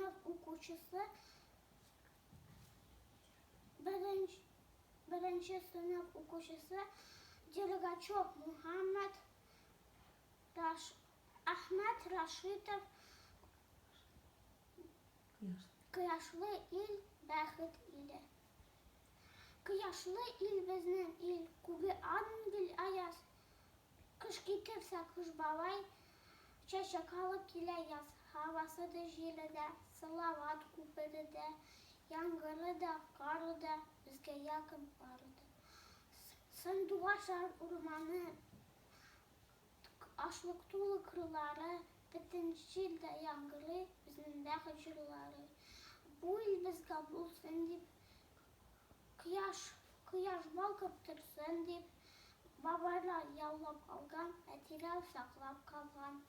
сыйныф укучысы Беренче сыйныф укучысы Дергачев Мухаммад Раш, Әхмәт Рашитов Кояшлы ил, бәхет иле. Кояшлы ил безнең ил, күге ангел аяз. Кыш китерсә Кыш бабай, чәчәк алып килә яз. Һавасы да, җиле дә, Салават күпере дә, яңгыры да, кары да, безгә якын бары да. Сандугачлар урманы, ашлык тулы кырлары, бөтен җирдә яңгырый безнең бәхет җырлары. Бу ил безгә булсын дип, кояш, кояш балкып торсын дип, бабайлар яулап алган, әтиләр саклап калган.